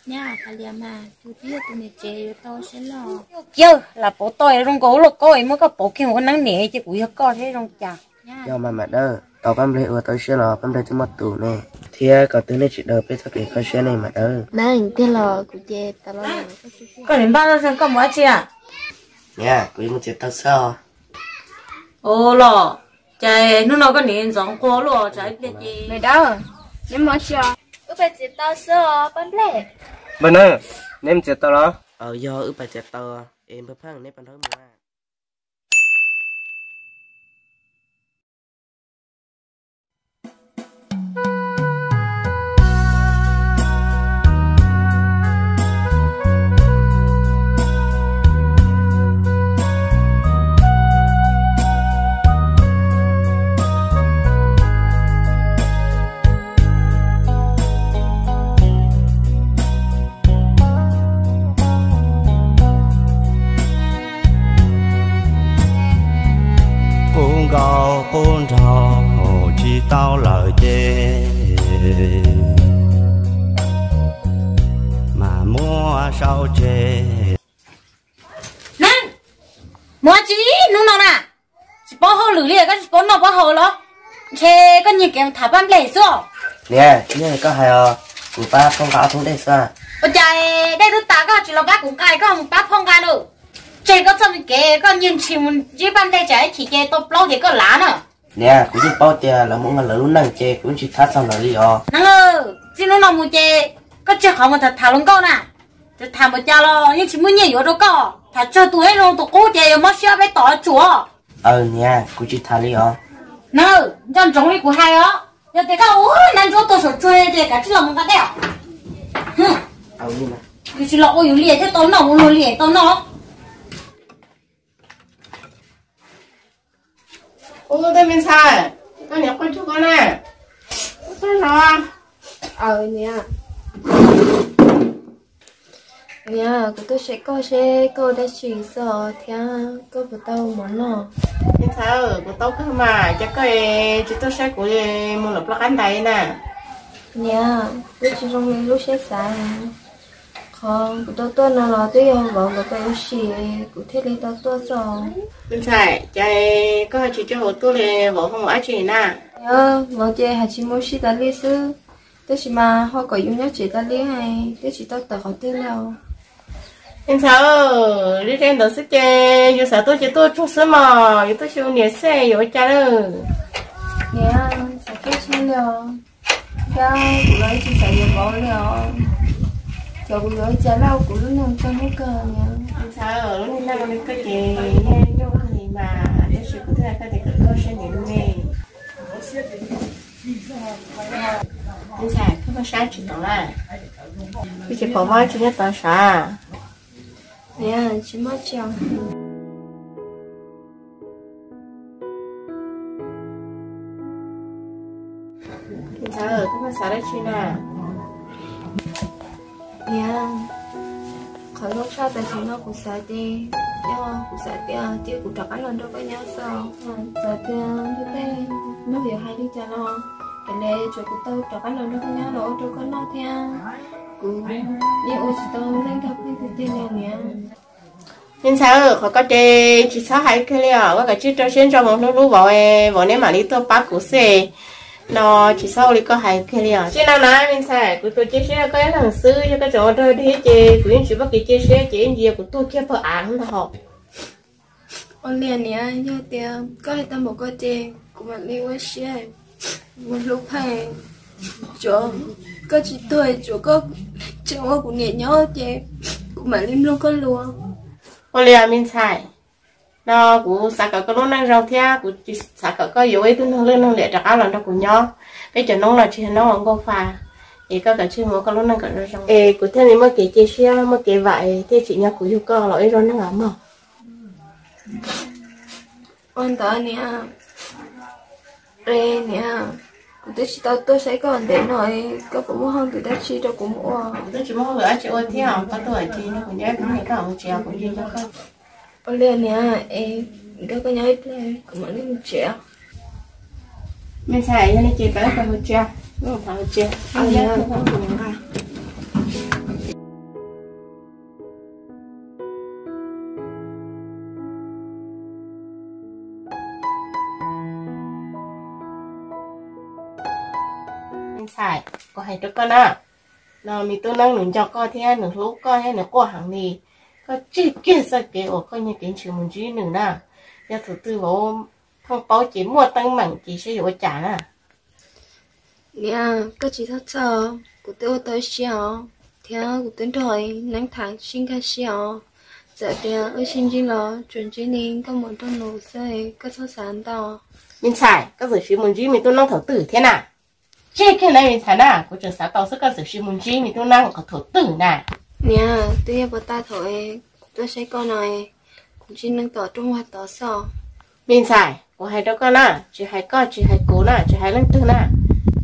Nyab, hais li mas, tus twb yog tus niam tsev yuav tau siab loj. Yawg, lam pauv tau zoo nkaus lub lauj kaub es muab koj pauv kiag ua neeb niam ces kuv yog koj thiab zoo cas. Yog mas Maiv Dawb, tau Paj Nplej ua tau siab los Paj Nplej twb muaj tus ne, thiab kom twg nej tsis daws peb txoj kev kho siab ne Maiv Dawb. Neeb tiag los kuv ces tau los. Koj niam npaj zoj zeeg koj mus dab tsi a? Niam, kuv yuav mus txiav taws xwb os. Ua los, ces hnub no koj niam ntxov nqua luaj tsam ib pliag ces. Maiv Dawb, neb mus dab tsi os? Wb pais txiav taws xwb os Paj Nplej. Npawg Neeb, neb mus txiav taws los? Aws, yog wb pais txiav taws es npawg Pheej neb pab nrog wb mus na. Qub nkauj qub nraug tsis tau lawm ces mas muab sau tseg. Neeb, mus dab tsi hnub no na? Tsis paub hauj lwm li, koj tsis paub noj paub haus los? Ntshe koj nyiag kev mus tham Paj Nplej xwb. Niam, tsis yog li koj hais os, kuv pab phauj nqa ob thoob dej xwb. Ua cas dej twb tas koj tsis los pab kuv nqa, koj mus pab phauj nqa lawm? Tseg koj txoj me kev, koj nyiag ntshis mus ntsib Paj Nplej tsam ib chim ces tau plaub ces koj lav na. Niam, kuv yeej paub tias lawv mus ua lawv lub neej ces kuv yeej tsis thab txog lawv li os. Neeb, txij hnub no mus ces koj tseg qhov mus tham tham luag nkauj na. Txawm tham npaum cas los yeej tsis muaj nyiaj yuav rau koj, tham tsawg tus ib leeg tus qub ces yuav mob siab peb tom tsuas. Aws niam, kuv tsis tham li os. Neeb, nco ntsoov li kuv hais os, yog tias koj ua neeg ntsuab tuag saum tsuag ces kav tsij los mus nqa dej os. Yus tsis los ua yus li thiaj tau noj, ua luag li tau noj. Ub, tej me ntxhais, koj niam quaj cuag koj na. Koj tuaj zov. Aws niam. Niam, kuv tuaj saib koj seb koj ua dab tsi xwb thiab koj puas tau mov noj. Me ntxhais, kuv tau kawg mas, cas koj tsis tuaj saib kuv mus lawm ploj qab ntais na? Niam, kuv tsis zoo li lub siab xav. Qhov kuv tau tuaj no los twb yog vauv nkawd pab ua si, kuv thiaj li tau tuaj xwb. Me ntxhais, cas koj tsis coj vauv tuaj li, vauv ho mus dab tsi na? Niam, vauv ces hais tsis mus ua si tas li xwb, tab sis mas ho kom yus nyob tsev tas li, twb tsis tau tawm qhov twg li os. Me ntxhais, li ntawd xwb ces yus xav tuaj ces tuaj tsuag xwb mog, yus tuaj xyuas niam xwb yuav ua cas lawm. Niam, xav tuaj tshaj li os, thiab kuv los tsis xav yuav vauv li os. Cov kuv yuav ua cas lauj, kuv lub neej txog hnub kawg niam. Me ntxhais, lub neej koj ces nyuaj kawg li mas, tab sis kuv thiaj hais koj tias kom koj saib niam me. Me ntxhais, koj muaj sab tsis tau na? Koj tsis pom mob tsis nyob tod sav? Niam, tsis muaj tsi os. Me ntxhais, koj muaj xav dab tsi na? Niam, qhov zoo tshaj tam sim no kuv xav ces yog kuv xav tias cia kuv rov qab los nrog koj nyob xwb. Txawm tias luag tej neeg yuav hais li cas los, raws li tsuav kuv tau rov qab los nrog koj nyob los ua rau koj noj thiab. Kuv yeej ua tsis tau neej nrog pheej tiag tiag li niam. Me ntxhais, qhov koj ces tsis txhob hais kiag li os, koj kav tsij rau siab ntso mus hlub hlub vauv, vauv neb mam li tuaj pab kuv xwb no, tsis txhob ua li koj hais kiag li os. Tsis no na me ntxhais, kuv tsuas cia siab rau koj ib leeg xwb, yog koj tseem ua rau deb ces kuv yeej tsis muaj kev cia siab ces ib ntsis kuv tuag kiag pawg av ntag hos. Ua li niam, yog tias koj hais tau npaum ko ces kuv mam li ua siab mus hlub Pheej. Tsuav koj tsis tuag, tsuav koj tseem ua kuv niam nyob ces kuv mam li mloog koj lus. Ua li me ntxhais, no kuv xav kom koj lub neej zoo thiab kuv tsis xav kom koj yuav ua ib tug neeg lwj neeg liam rov qab los nrog kuv nyob. Peb cov noob no tsis yog noob uas nkauj fa, es koj kav tsij mus ua koj lub neej kom zoo zoo es kuv thiaj li muaj kev cia siab muaj kev vam thiaj tsim nyog kuv yug koj los ib zaug neeg os mog. Ua ntawd niam. Niam, kuv twb tsis tau tuaj saib koj ntev no, koj puas muaj hauj lwm dab tsi rau kuv mus ua? Kuv twb tsis muaj hauj lwm dab tsi ua thiab, koj tuaj ces kuv nyob kuv niam koj mus tsev kuv nco koj. Ua li niam, es nrog koj nyob ib pliag kuv mam li mus tsev. Me ntxhais, yog li ces peb mus tsev, mus tsev. Txhais, kuv hais rau koj na, no me tub Neeb nws nco koj thiab nws hlub koj thiab nws quaj heev li. Koj tseg kiag txoj kev uas koj nyiag kev ntshis mus ntsib nws na. Yog thaum twg vauv pheej paub ces muaj teeb meem ces saib yuav ua cas na. Niam, koj tsis txhob txhawj, kuv twb ua tau siab os, thiab kuv twb nrog Neeb tham sib nkag siab os. Txawm tias wb sib ntsib los tsuas ntsib li nkauj muam nraug nus xwb, koj txhob xav ntau. Me ntxhais, koj txawm siv mus ntsib me tub Neeb thaum twg thiab na? Tseg kiag na me ntxhais na, kuv tseem xav tau xwb koj txawm siv mus ntsib me tub Neeb qhov thaum twg na? Niam, twb yog puag ta thaum kuv tuaj saib koj no, kuv ntsib Neeb tom rooj vag tod xwb. Me ntxhais, kuv hais rau koj na, tsis hais koj tsis hais kuv na, tsis hais leej twg na,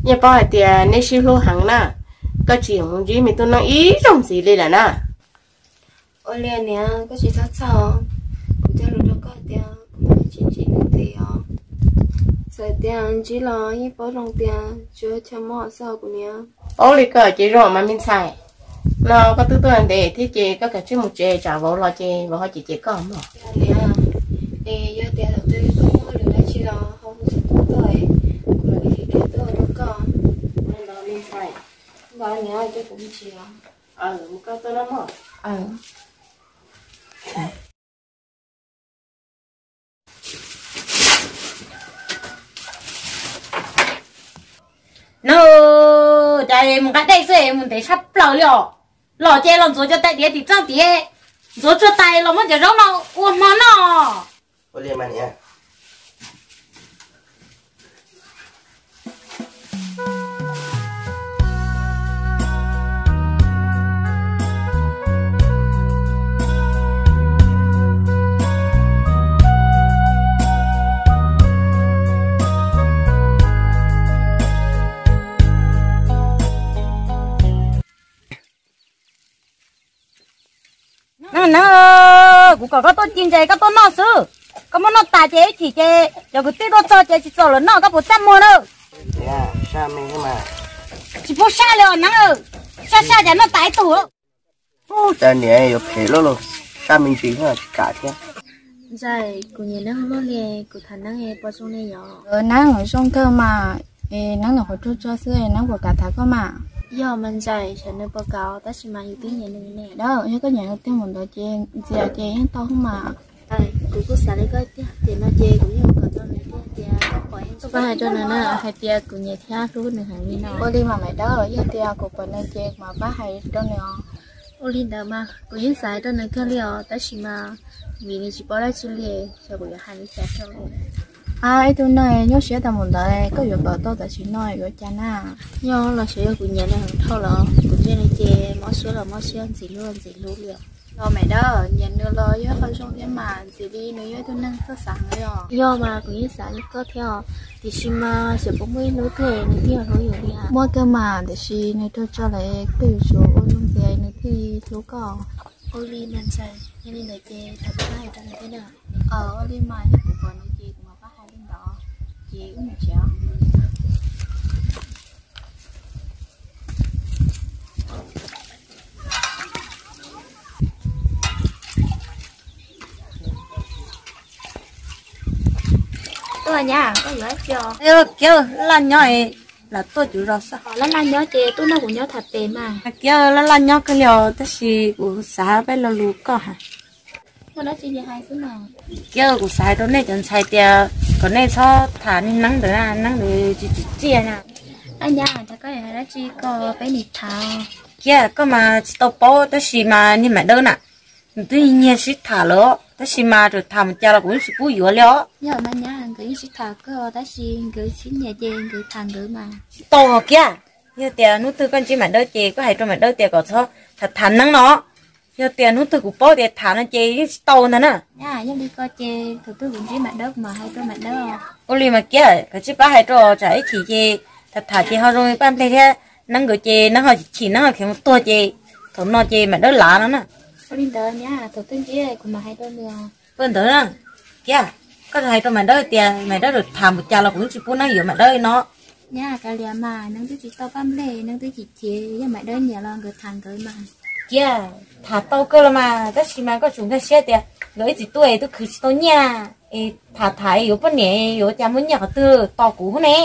yeej paub hais tias neb sib hlub heev na, koj tsis yog mus ntsib me tub Neeb ib zaug ntxiv li lawm na. Ua li niam, koj tsis txhob txhawj, kuv cog lus rau koj tias kuv tsis ntsib nws ntxiv os. Txawm tias ntsib los yeej paub zoo tias tsis ua chaw mob xwb kuv niam. Paub li ko ces zoo mas me ntxhais. No koj twb tuaj ntev thiab ces koj kav tsij mus tsev, tsam vauv los ces vauv ho cem cem koj mog. Niam, es yog tias thaum twg koj muaj hauj lwm dab tsi los ho hu xov tooj tuaj, kuv mam li tuaj rau koj. Ua li ntawd me ntxhais. Ntawd niam, ces kuv mus tsev os. Mus koj tuaj na mog. No, cas mus nqa dej xwb mus ntev tshaj plaws li os. Los ces los ntxuav cov tais diav tim txaj tiav, ntxuav tsuag tais los muab cov zaub no ua hmo noj. Na, kuv kom koj tuaj ci ntses koj tuaj noj xwb. Koj muab noj tas ces ib chim ces cov kwv tij tuaj txog ces tsis txaus lawv noj koj puas txaj muag na. Tsis pub saj li os Neeb, saj saj cas noj tas ib tug. Cas niam yuav phem loj los saj me ntsis tsis kam thiab. Ntxhais, kuv nyiam Neeb ua luaj li, kuv tham Neeb puas zoo li yom? Neeb zoo kawg mas, es Neeb nyuam qhuav tuaj tso xwb Neeb puas kam tham koj mas? Yog mas ntxhais, xyov nws puas kam tab sis mas yus twb nyiam nws ne. Yog koj nyiam nws tiag mus ntawd ces ntxias ces yeej tau mas. Kuv kuj xav li koj tiag, tiam no ces kuv yeej kom tau nws tiag tias koj pom yeej tsis pab hais rau nws na hais tias kuv nyiam thiab hlub nws heev li no. Ua li mas Maiv Dawb, yog tias kuv pom nws ces kuv mam pab hais rau nws os. Ua li ntawd mas kuv yeej xav hais rau nws kawg li os tab sis mas vim nws tsis paub dab tsi li, xyov kuv yuav hais li cas rau. Ib tug neeg nyuaj siab tas mus ntawd koj yuav kom tau tam sim no yuav cas na? Yog los xyov yog kuv nyiam nws heev dhau lawm, kuv ntsia nws ces mob siab los mob siab, ntxim hlub los ntxim hlub li os. Los Maiv Dawb, nyiam nws los yog qhov zoo thiab mas, ntxim li nws yog ib tug neeg txawj xav heev li os. Yog mas kuv yeej xav li koj thiab os, tiam sis mas xyov puas muaj ib hnub twg nws thiaj hlub yus li. Muaj kawg mas, tiam sis nws raug tso lawm koj yuav tsum ua zoo ntxias nws thiaj hlub koj. Ua li mas ntxhais, yog li ntawd ces thov koj pab hais rau nws thiab na. Ua li mas yog kuv pom nws ces kuv mam pab hais li ntawd, ces wb mus tsev os. Tuaj nyab, koj yuav dab tsi os? Kiag laj laj nyob, lam tuaj cuv zos xwb. Laj laj nyob ces tuaj nrog kuv nyob tham pem mas. Kiag laj laj nyob kawg li os tab sis kuv xav peb lo lus koj hais. Muaj dab tsi hais xwb mas. Kiag kuv xav hais rau nej cov ntxhais tias kom nej txhob tham niag Neeb ntawd na, Neeb ntawd tsis tsim txiaj na. Laj nyab, cas koj hais dab tsi ko peb nim tham. Kiag koj mas tsis tau paub tab sis mas niag Maiv Dawb na, nws twb nyiag sib tham lawm tab sis mas txawm tham mus cas los kuv yeej tsis pub yuav li os. Yog mas nyab, nkawd yeej sib tham kawg tab sis nkawd sib nyiam ces nkawd tham nkawd mas. Tsis tau hos Kiag, yog tias hnub twg koj ntsib Maiv Dawb ces koj hais rau Maiv Dawb tias kom txhob tham tham Neeb no. Yog tias hnub twg kuv paub tias tham no ces yeej tsis tau ntag na. Yog li ko ces thaum twg kuv ntsib Maiv Dawb kuv mam hais rau Maiv Dawb. Ua li mas Kiag, koj tsij pab hais rau tsam ib chim ces tham tham ces ho zoo li Paj Nplej thiab Neeb nkawd ces Neeb ho chim chim Neeb ho khiav mus tuag ces thaum no ces Maiv Dawb lav no na. Ua li ntawd nyab, thaum twg ntsib kuv mam hais rau nws. Ua ntawd na, Kiag, koj hais rau Maiv Dawb tias Maiv Dawb tham mus cas los kuv yeej tsis pub Neeb yuav Maiv Dawb no. Nyab, kav liam mas, Neeb twb tsis tau Paj Nplej, Neeb twb chim chim, yog Maiv Dawb nyiam los nkawd tham nkawd mas. Kiag, tham tau kawg los mas tab sis mas koj tsum nkag siab tias nkawd ib txiv tub es tub khwv tsis tau nyiaj es tham tham es yuav poj niam yuav cas muaj nyiaj qhov twg tos kuv hub ne.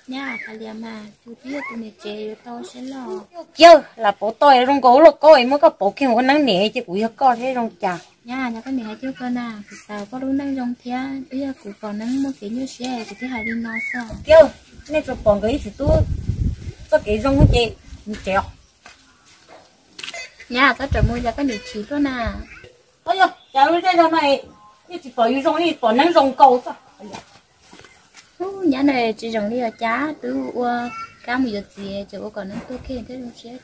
Nyab, hais li mas, tus twb yog tus niam tsev yuav tau siab loj. Yawg, lam pauv tau zoo nkaus loj koj, muab koj pauv kiag ua neeb niam ces kuv yog koj thiab zoo cas? Nyab, yog koj niam hais cuag koj na, kuv xav koj lub neej zoo thiab, twb yog kuv pom neeb muaj kev nyuaj siab kuv thiaj hais li no xwb. Yawg, nej tsuas pom nkawd ib txiv tub txoj kev zoo ces mus tsev os. Nyab, koj tseem mus yog koj niam chim luaj na. Yog cas lub zej zog no yeej tsis pom yus zoo li, pom neeb zoo nkaus xwb. Ub, nyab na, tsis zoo li os, cas twb ua kab mus yuav txiv, tseem ua kom neeb tuag kiag thiab zoo siab.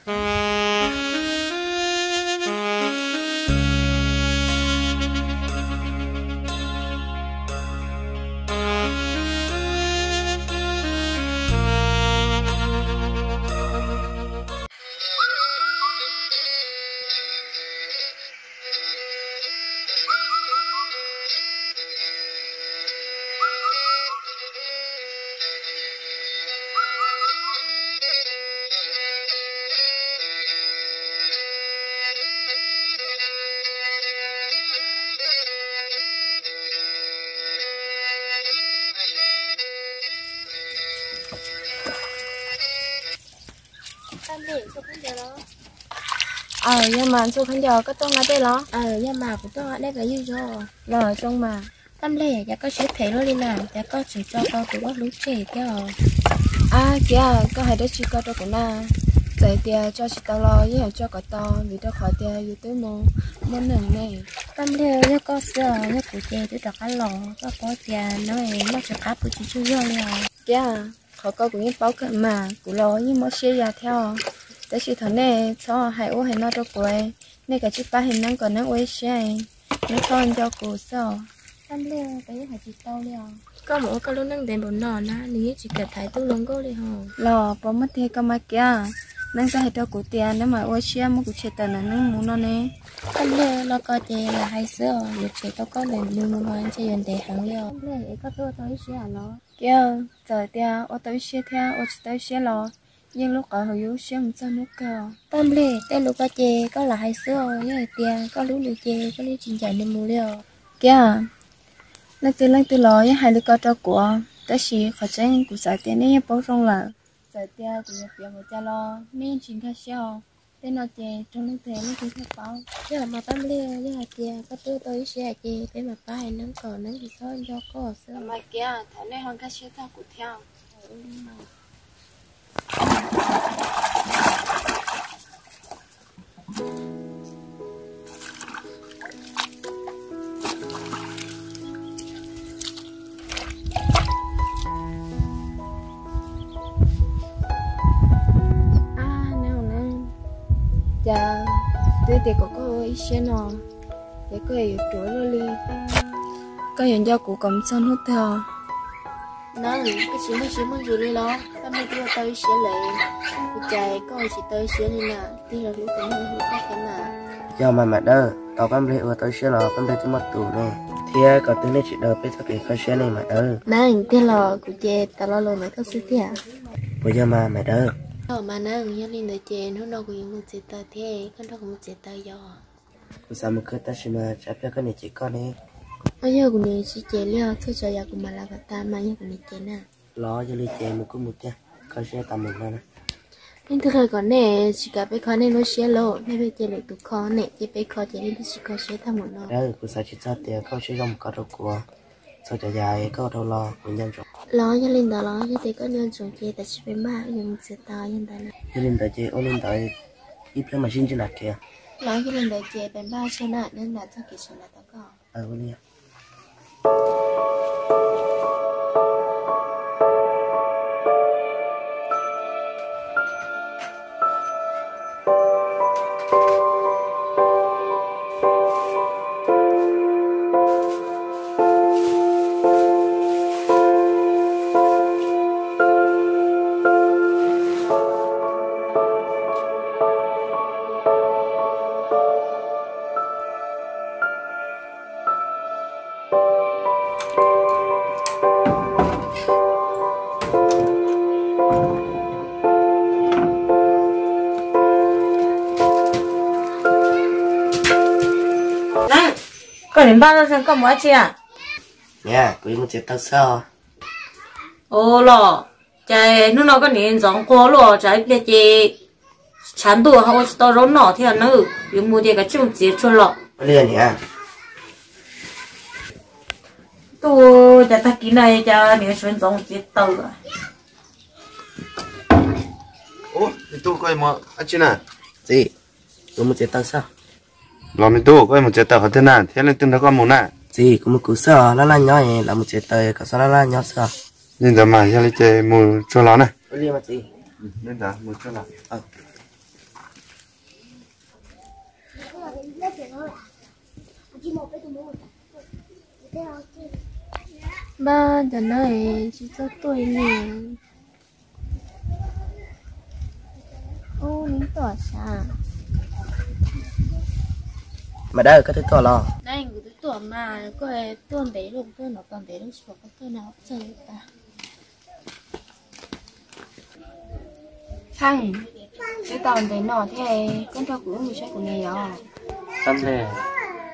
Aw, yog mas Ntxhua Khaub Ncaws, koj tuaj nqa dej los? Aw, yog mas kuv tuaj nqa dej rau yus zog. Los zoo mas. Paj Nplej, cas koj siab phem luaj li na, cas koj tseem tso tau tus uas hlub tseg thiab os? Ab, Kiab, koj hais dab tsi ko rau kuv na? Txawm tias tso tsis tau los yeej yuav tso kom tau, vim rau qhov tias yus twb mus muaj neeg ne. Paj Nplej, yog koj xwb os, yog kuv ces twb rov qab los, koj paub tias no noj tsis qab pw tsis tsaug zog li os. Kiab, qhov ko kuv yeej paub kawg mas, kuv los yeej mob siab ya thiab os. Tab sis thov nej txhob hais ub hais no rau kuv, nej kav tsij pab hais neeb kom neeb ua ib siab, neeb txhob nco kuv xwb os. Paj Nplej, koj yeej hais tsis tau li os. Koj mus ua koj lub neej ntev npaum no na, nws yeej tsis kam thaiv tub hluas nkauj li hos. Los puas muaj tiag koj mas Kiab? Neeb twb hais rau kuv tias neeb mam ua siab muab kuv tshem tawm ntawm neeb mus no ne. Paj Nplej, los koj ces lam hais xwb os, yuav tshem tau koj ntawm nws mus los ntshe yuav ntev heev li os. Paj Nplej, es koj twb ua tau ib siab los? Kiab, txawm tias ua tau ib siab thiab ua tsis tau ib siab los yeej lub qhov hauv yus lub siab mus txog hnub kawg. Paj Nplej, tej lus ko ces koj lam hais xwb os, yog hais tias koj hlub nws ces koj yeej tsis ncaim nws mus li os. Kiab, leej twg leej twg los yeej hais li ko rau kuv, tab sis qhov tseeb kuv xav tias nej yeej paub zoo lawm. Txawm tias kuv yuav piav npaum cas los nej yeej tsis nkag siab os. Tej no ces raug leej twg leej twg thiaj paub. Yog mas Paj Nplej, yog hais tias koj twb ua tau ib siab ces peb mam pab hais neeb kom neeb tsis txhob nco koj xwb. Mas Kiab, thov nej ho nkag siab txog kuv thiab. Ab, Neeb, cas twb tias kom koj ua ib siab no, ces koj yuav ruam luaj li. Koj yuav nco kuv kom mus txog hnub twg os? Neeb, koj tsis muaj siab muaj ntsws li los? Koj twb ua tau ib siab lawm, ua cas koj tsis tau ib siab li na? Tig los hlub tus neeg hlub koj thiab mas. Yog mas Mam Dawb, tau Paj Nplej ua tau ib siab los Paj Nplej twb muaj tus ne, thiab kom twg nej tsis daws peb txoj kev kho siab ne Mam Dawb. Neeb, tiag los? Kuv ces tas lo lus ntawm koj xwb tiag. Puas yog mas Mam Dawb? Yog mas Neeb, yog li ntawd ces hnub no kuv yuav mus txiav taws thiab, koj nrog kuv mus txiav taws yom? Kuv xav mus kawg tab sis mas tsam pliag koj niam cem koj ne. Yog kuv niam tsis cem li os, txhua tsav yam kuv mam lav kom tas mas yog kuv niam cem na. Los yog li ces mus kuj mus tiag, kho siab tas mus no na. Leej twg qhia kom nej tsis kam peb kho nej lub siab lauj? Nej pheej cia lwm tus kho, nej cia peb kho ces nej twb tsis kho siab tag mus no. Kuv xav tsis txog tias koj siab zoo mus kho rau kuv, txhua cov yam koj ua rau los kuv nco ntsoov. Los yog li ntawd los yog tias koj nco ntsoov ces tam sim peb npaj yuav mus txiav taws yog ntawd na. Yog li ntawd ces ua li ntawd, ib pliag mam sib ntsib na kiag. Los yog li ntawd ces peb npaj seb na, neb nram txoj kev sawv daws tau koj. Koj niam npaj loj zeeg koj mus dab tsi a? Niam, kuv yuav mus txiav taws xwb os. Ua los, Ces hnub no koj niam ntxoov nqua luaj, tsam ib pliag ces tshav ntuj ho ua tsis tau zaub noj thiab na. Yuav mus ces kav tsij mus txiav tsuag los. Tuaj, cas tag kis no cas niam sawv ntxov mus txiav taws. Txiv, kuv mus txiav taws xwb. Los me tub, koj mus txiav taws qhov twg na, thiab leej twg nrog koj mus na? Txiv, kuv mus kuv xwb os, laj laj nyob, lawv mus txiav taws kom txhob laj laj nyob xwb os. Li ntawd mas yog li ces mus tsuag los na. Li ntawd mus tsuag los. Npab, cov no tsis txawj tuaj li. Ub, neb tuaj sav? Mas Dawb, koj twb tuaj los? Neb, kuv twb tuaj mas, koj tuaj ntev lawm, koj hnov tau ntev lawm tsis pom koj tuaj no txog li tas. Pheej, twb tau ntev no thiab, koj nrog kuv wb mus saib kuv niam yom? Tab nplej,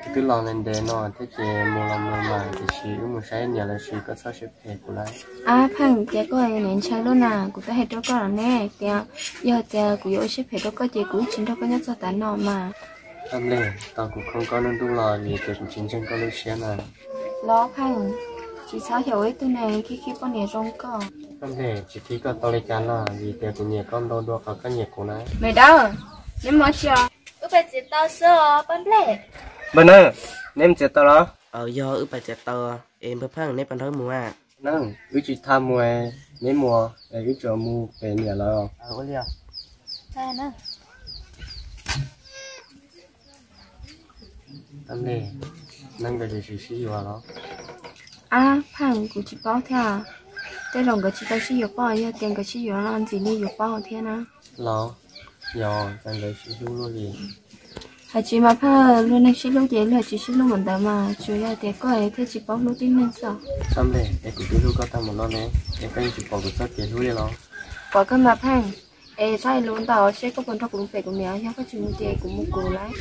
kuv twb los ntev no thiab ces mus los mus mas, tiam sis wb mus saib niam lawm sis koj txhob siab phem kuv lauj. Ab Pheej, ces koj niam ntshai luaj na, kuv twb hais rau koj los ne tias yog tias kuv yuav ua siab phem rau koj ces kuv tsis nrog koj nyob txog tav no mas. Tab nplej, tau kuv khoob koj lub ntuj los vim tias kuv tsis ntseeg koj lub siab na. Los Pheej, tsis txhob xyaum ua ib tug neeg khib khib poj niam zoo koj. Tab nplej, tsis khib koj tau li cas los vim tias kuv nyiam koj ntau dua qhov koj nyiam kuv na. Me Dawb, neb mus tsi os? Wb pais txiav taws xwb os Paj Nplej. Npawg Neeb, neb mus txiav taws los? Aws, yog wb pais txiav taws es npawg Pheej neb puas nrog wb mus a? Neeb, wb tsis tau mus, neb mus es wb tsuas mus pem niam lawv. Tab nplej, neeb nkawd tsis sib yuav los? Ab Pheej, kuv tsis paub thiab. Tej zaum nkawd tsis tau sib yuav pob, yog tias nkawd sib yuav no ntxim li yuav paub thiab na. Los, yog tias nkawd sib hlub luaj li. Hais tsis mas Pheej, luag neeg sib hlub ces luag tsis sib hlub npaum ntawd mas, tsuas yog tias koj thiaj tsis paub hlub tib neeg xwb. Tab nplej, es kuv twb hlub koj tag mus no ne, es koj yeej tsis pom kuv txoj kev hlub li los? Pom kawg mas Pheej, es txhob hais lus ntau, seb koj puas nrog kuv mus pem kuv niam, yog koj tsis mus ces kuv mus kuv lawm.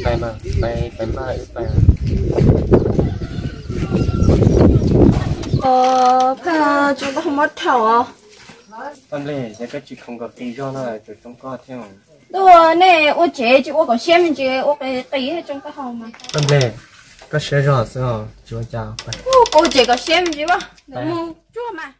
Pais mas, pais, pais mas, pais. Pheej, tsoom nkauj mob dhau os. Paj Nplej, yog koj tsis khoom kom qis zog no tsuas tsoo koj thiab. Tuaj, nej ua tsev tsis ua kom siab me ntsis, ua qis qis tsoom nkauj haus mas. Paj Nplej, koj siab zog xwb os, tsis ua cas. Ua tsev kom siab me ntsis, mus tsuag mas.